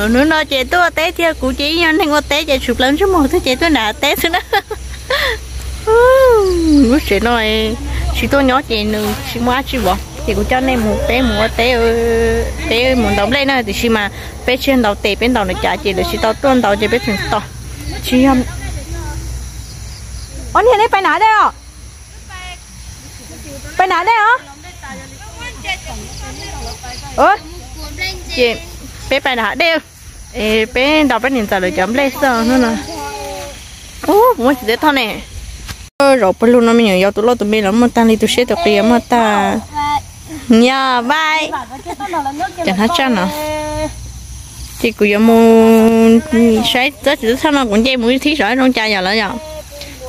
Hnub no ces tuaj ua teb thiab, kuv ces ib yog neeg ua teb ces tshwm plaws ntsej muag tuaj ces tuaj nram teb xwb na. Lub tsev no tsis tuaj nyob ces nws tsis muaj dab tsi vov, ces kuv coj nej mus, peb mus ua teb, peb mus ntaus nplej na, tiam sis mas peb tsis ntaus tes, peb ntaus nws cav ces lawv tsis tau tuaj ntaus ces peb tseem tos. Tsis yog. Ob niag neb pais nram dej os? Pais nram dej os? Ces peb pais nram hav dej, peb ntaus peb niam ntxawm lawv cov nplej xwb no. Ub, kuv muaj tsis teb thoj ne. Zaum pawg lug no me nyuam yaus tus loj tus me los muaj tag li, tus siab tus qis muaj tag. Yog bai, cov hnab tsaj no. Ces kuv yuav mus saib tsob txiv txawb txhoj no, kuv nce mus ib thib saib zoo cas yom lawv yom.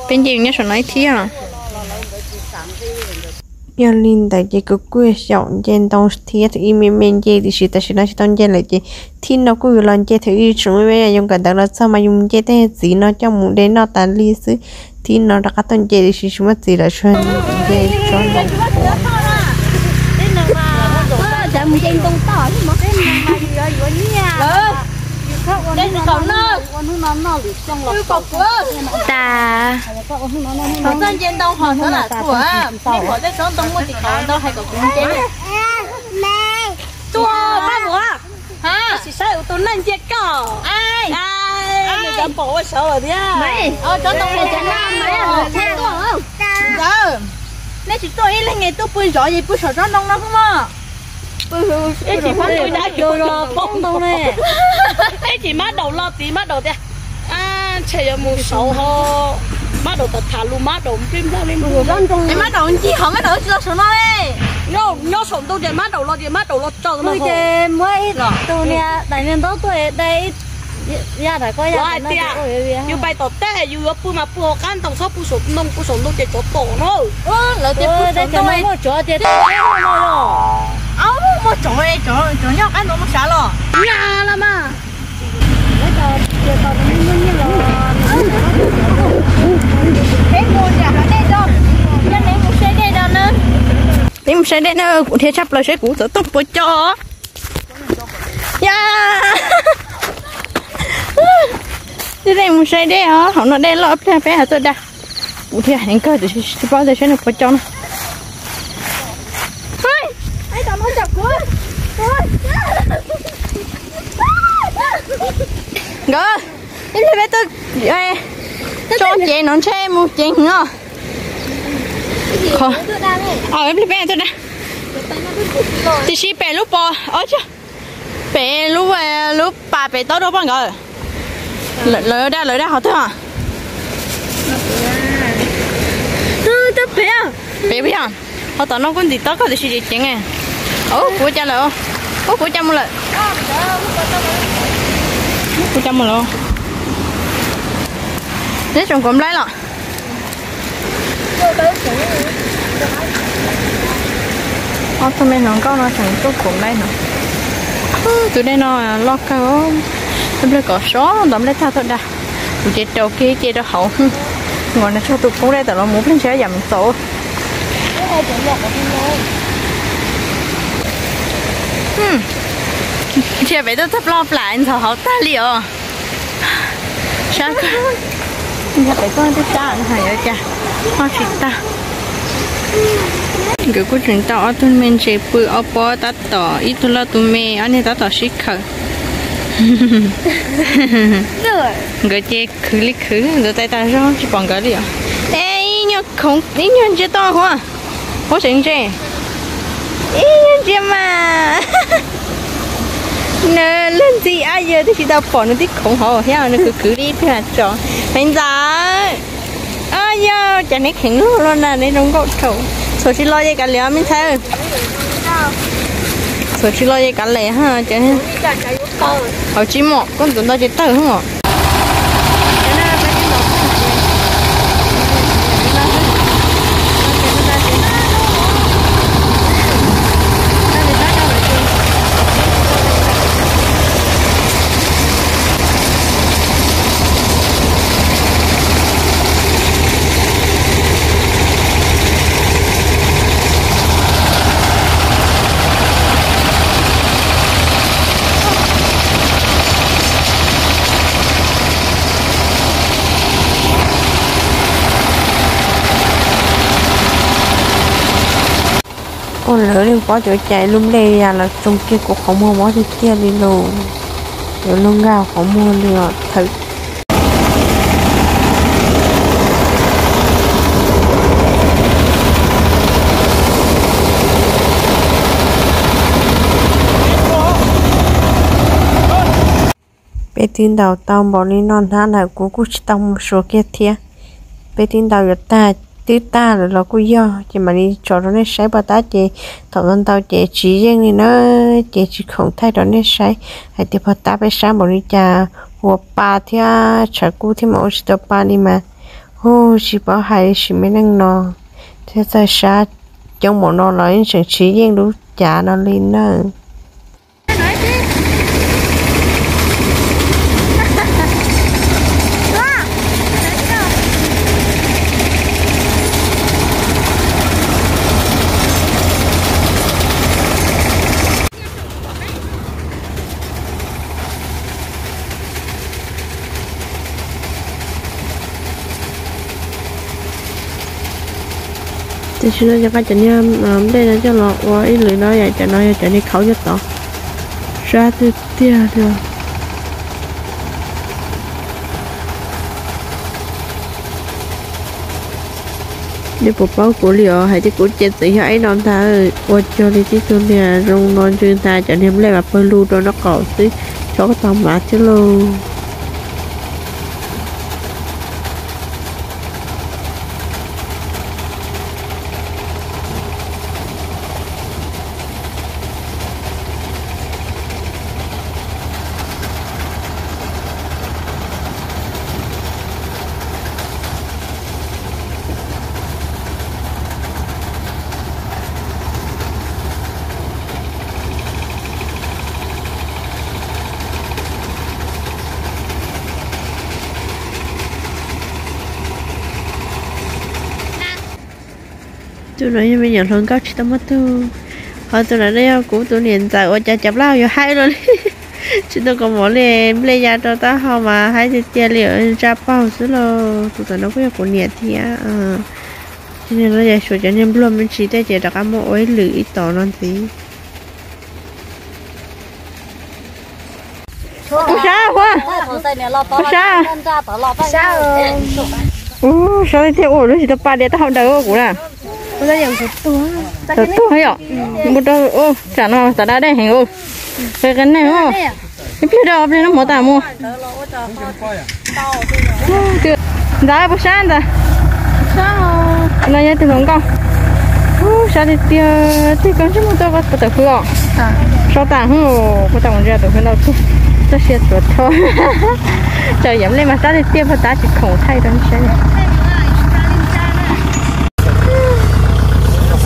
Peb nce mus nyob saum no ib thib. Yog li ntawd ces kuv kuj xyaum nce ntoo thiab, thaum ub me me nce tiam sis tam sim no tsis tau nce lawm ces thib no kuj yuav los nce thaum ub tseem me me, yus nkawm ntawd los txog mas yus nce tej txiv no coj mus de noj tas li xwb. Thib no rov qab tuaj nce tiam sis tsis muaj txiv lawm, tsuas nce tsob ntoo. Tas. Txoj nce ntoo ho xov lam tuaj, nej pom tej tsob ntoo muaj tim qhov ntau hais kom kuv nce. Tuaj pab kuv. Tsis saib ua tus neeg cia koj. Cov pom ua saud lawm thiab. Ntawd, nej tsis tuaj ib leeg es tuaj pw zov ces pw saum tsob ntoo no xwb mog. Peb tsis pab pw dab tsi poob ntoo ne. Peb tsis mab daum los tim mab daum tias, ntshe yuav mus saud ho mab daum tas tham lus mab daum nplij nplog li. Es mab daum ncig ho mab daum tsis los saum no li. Nyob saum ntoo ces mab daum los ces mab daum los tsaws no ces muab ib tug niag daim niag ntaub tuaj de ib yam daim ko yam hais tias yus pais tom teb yus yuav pw mas pw hauv qab ntoo, txhob pw saum ntoo, pw saum ntoo ces tsov tom no. Lawv tias pw saum ntoo muaj tsov ces, muaj tsov, tsov nyob qab ntoo muaj sav los. Nyaj los mas. Peb mus saib dej no na. Peb mus saib dej na, kuv dhia tshaj plaws saib kuv txov tooj puas co. Yog, dej mus saib dej os, hauv no dej loj pliag peb hais tuaj dag. Kuv dhia heev kawg tiam sis tsis paub tias saib nws puas co no. Nkawd, ib pliag peb tuaj tso cev no ntshe mus ceev os. Ib pliag peb tuaj dag. Tiam sis pem lub pos, pem lub, lub pas pem taub rau poj nkawd. Lawv dag, lawv dag qhov twg os? Pem pem yog, qhov tom no kuj ntxim tob kawg tiam sis ceev ceev. Ub, kuv ua cas lawm? Ub, kuv ua cas mus lawm? Kuv ua cas mus lawm? Neb tseem kuav nplaib los? Ob tug me hluas nkauj no tseem tuaj kuav nplaib no. Tus dej no loj kawg, ib pliag kom sov ntov nplaib tag tuaj dag. Kuv ces raus kiag ce rau hauv, nkaus nws tso tus poob dej tawm los mus pliag ntshe yam mus txaus. Ntsia pem tuaj tag ploj plam ntxhov hauv tag li os. Sab, ntsia pem tuaj twb sab no yuav cas noj tsis tag. Nkawd kuj tseem tau ob tug me ntses pw ob pob tab tom, ib tug loj tus me, ob niag tab tom sib khaws. Nkawd ces khwv li khwv, ntxuav tais tas zog tsis pom nkawd li os. Ib nyuag khoov, ib nyuag ntsia toj huab, huab seev ntse. Ib nyuag ntsia mas. Nws lub ntxi ab yawg twb tsis tau pom nws tib khoov hauv thiab nws khwv khwv li ib pliag tso. Me ntxawm, yog cas neb kheev luag luaj na, neb zoo nkauj dhau. Txhuam tsis los ces kav liam me ntxhais. Txhuam tsis los ces kav liam ha ces. Hauv tsis mom koj ntxuav ntau ces tawg hwb os. Pob cov cai lub nplej ya los tsoo kiag kuv qhov muag mob tiag tiag li lauj. Yuav luag nkag qhov muag li os thawm. Peb twb ntaus tau npaum li no hnab lawm kuv kuj tsis tau mus suav kiag thiab. Peb twb ntaus yuav tag, twb tag lawm los kuj yog, ces mam li tso rau nej saib. Pog tab ces thaum ntau ntau ces tsis yeej li na, ces tsis khoom thaij rau nej saib hais tias pog tab peb sab npaum li cas, ua pa thiab tshav kub thiab mas ua tsis tau pa li mas, hu tsis paub hais li sim me neej no, thiab txawj sab coob npaum no los yeej tseem tsis yeej lub cav no li na. Tam sim no cov qab cov niag nplej no coj los ua ib lwm no yom, cov no yog cov niag khaub coj tod. Sab tiag tiag li. Nej puas paub kuv li os, hais tias kuv ces txawm yog ib no ntag, ua cuag li tib tug niag zoo no ntswg ntag, cov niag nplej mas pawg lug rau nraub qaum xwb, tso koj tau mas thiab lauj. Tus no yog me nyuam hluas nkauj tsis tau muaj tug, ho tus no yog kuv tus niam ntxawm, ua cas cov plaub hau yuav haib luaj li. Tsis tau kos mov li, nplej ya rau taub hau mas haib tiag tiag li, ntsa paug xwb lauj. Tus tom no kuj yog kuv niam thiab. Ces niag no yog suav cov niag npluag me ntsis tej ces rov qab muab ua ib lwm ib tom no ntxiv. Ub sab huab, ub sab. Ub sab tiag tiag, ua lub tsis tau pa diav taub hau daws kuv na. Tawm tuag yom. Mus rau tsam no tam da dej heev. Qe qe neeg os. Ib pliag rau ob pliag no mus tas mus. Ntxawm puas sab ntxawm? No yog tus hluas nkauj. Ub sab tiag tiag, tig koj ntsej muag tuaj koj tawm hwv os. Sab tas hwv, kuv tau mus ntsia tawm hwv ntau tiag. Txoj sia tsuav tho. Tsaws yam nplej mas sab tiag tiag, pog tab tsis khoom thaij rau nej saib.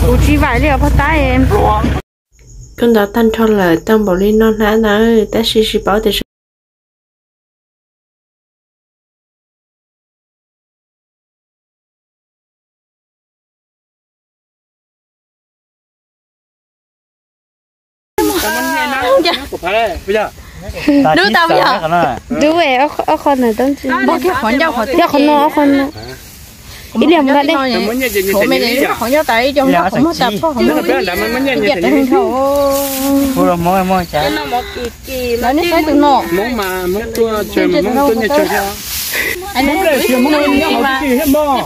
Kuv tsis vaim li os pog tab. Koj ntov tag nrho lawm, tau npaum li no hnab ntawd tab sis tsis paub tias Dub tau yog. Dub es ob qho ntawm tau ntsis. Yog qhov no ob qho no. Ib liam mus dej. Qhov me qhov nyob tas ib co qhov muag tas phoj qhov muag. Lawv nej saib tus no.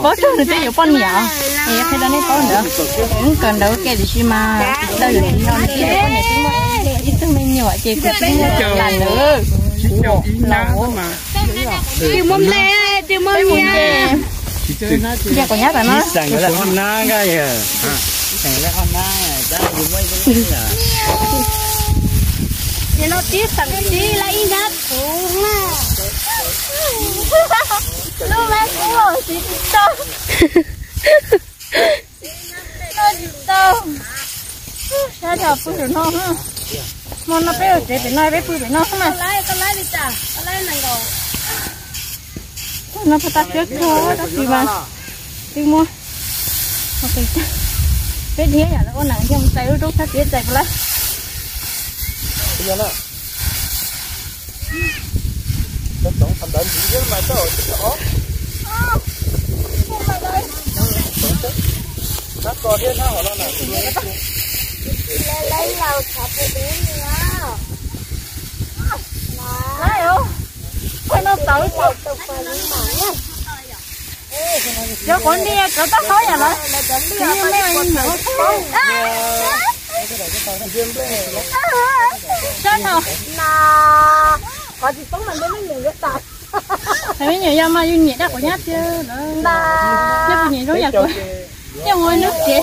Pob tsuag nws twb yuav poj niam, qhia rau nej paub ntawd. Kawm ntawv ke tiam sis mas tau yuav tsis yog nws twb yuav poj niam, twb muaj ib tug me nyuam ces kuv twb muaj lam ntawd. Tsis muaj nplej, tsis muaj nyiaj. Ces kuv nyab tam no. Ces no tib xeem tib lawv ib nyab kuv na. Lub me kub tsis tsis tau. Tsis tau. Sab dhau pw saum no. Hmo no peb ua tsev pem no, peb pw pem no xwb mas. No pog tab siab kawg tab sis mas twb muab. Peb dhia yam lawv ua neeg thiaj mus txais lub roob sab tiab txais puas lawm. Cov quav nti cov taub hau yam lawm. Sab no. Qhov tsis poob mas ntuj me nyuam yuav tas. Thaum me nyuam yog mas yus nyiam daj quav nyab tiag lawm. Yog kuv nyiam zoo yam kuv, yog ua nub kev.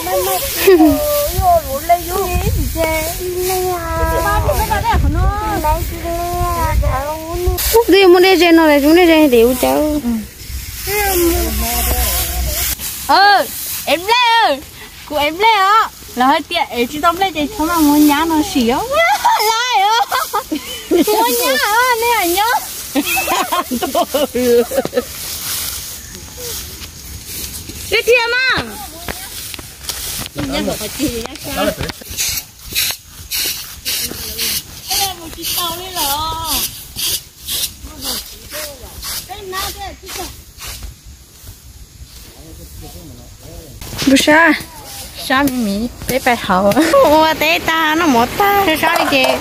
Twb yog muaj dej ze no lawm, zoo dej ze tias ua cas. Ev nplej, kuv ev nplej os. Lawv hais tias ev tsis tau nplej ces txhob maj muab nyab no sim os. Lawv os, muab nyab os, nej hais nyob. Ib tiag mas. Npug sab, sab me miv peb pais hauv. Ua teb tag noj mov tag sab li ces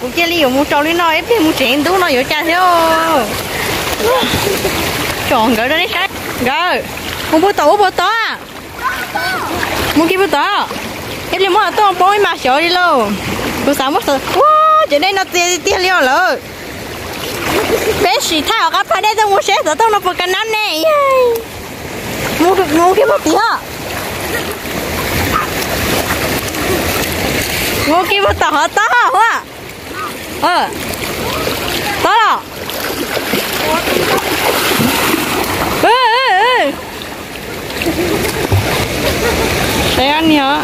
kuv cia li yuav mus rau li no ib pliag mus tsev ntub no yuav cas thiab. Tsom nkawd rau nej saib. Nkawd mus puag tom ub puag tod. Mus kiag puag tod, ib pliag muab tuaj poob ib mas xyov li lauj. Kuv xav muab, ua, cov dej no txias tiag tiag li os lawm. Peb sim thaij hauv qab phaj dej tuaj mus seb xov tooj no puas ka nab ne. Mus kiag puag tid os. Mus kiag puag tom hov tob hos. Tob los. Saib niag,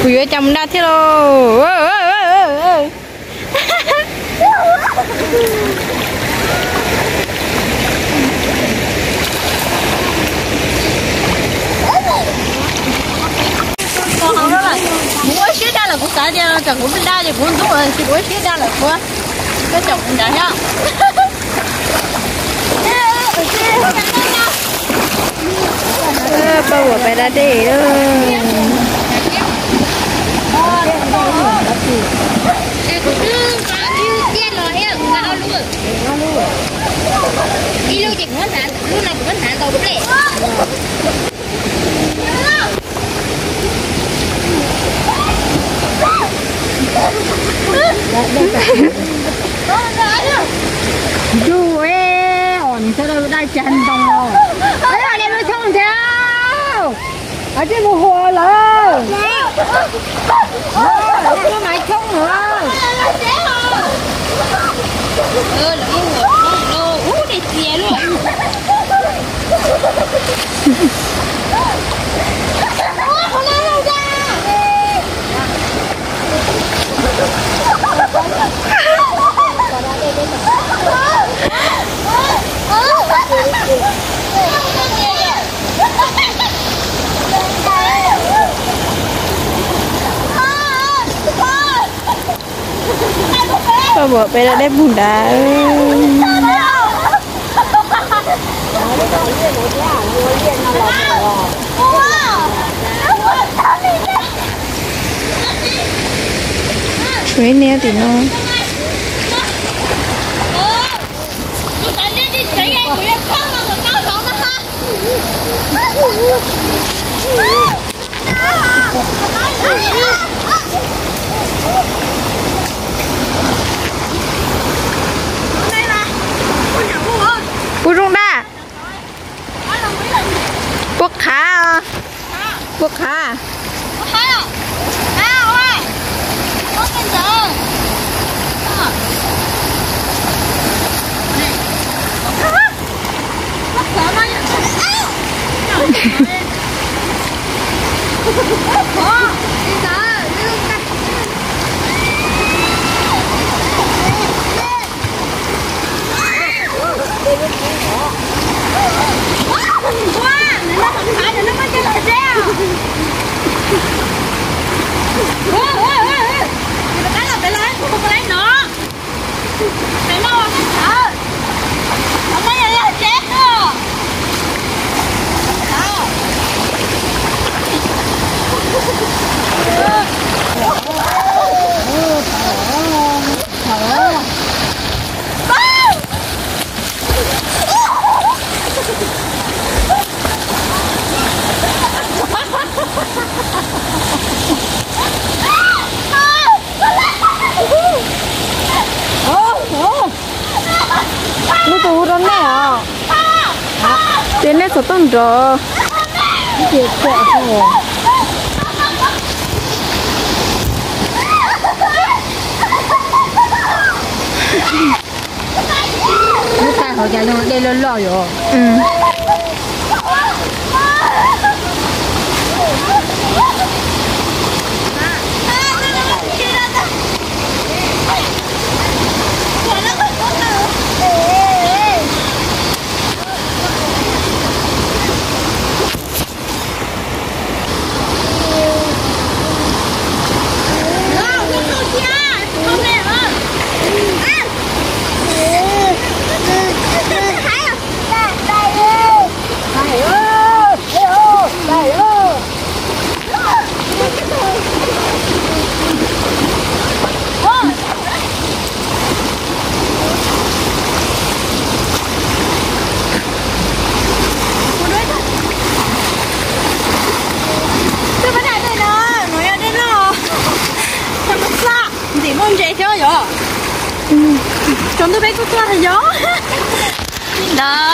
kuv yuav cas mus nrad thiab lauj. Kuv ua siab daj lawm, kuv xav tias tsam kuv nrad ces kuv ntub lawm, kuv ua siab daj lawm kuv, koj tsam kuv nrad thiab. Paj Vuam pais da dej. Ntuj, os nws sawv daws dai cag ntoo os. Dai mus thooj thiab. Ab, tsis mus hua lawm. Muaj maiv thoob lawm. Paj Vuam pem dej puag nrad. Tshuav ib niag tim no. Kuv zoo daj. Puab qhav, puab qhav. Xov tooj nrov. Lub tag hauv cas zoo dej loj loj yom. Twb pab dais tej no, no yog dej loj, ntxim muaj ntses thiab yom. Tsaus ntuj peb kuj tuaj yom. Ntawd.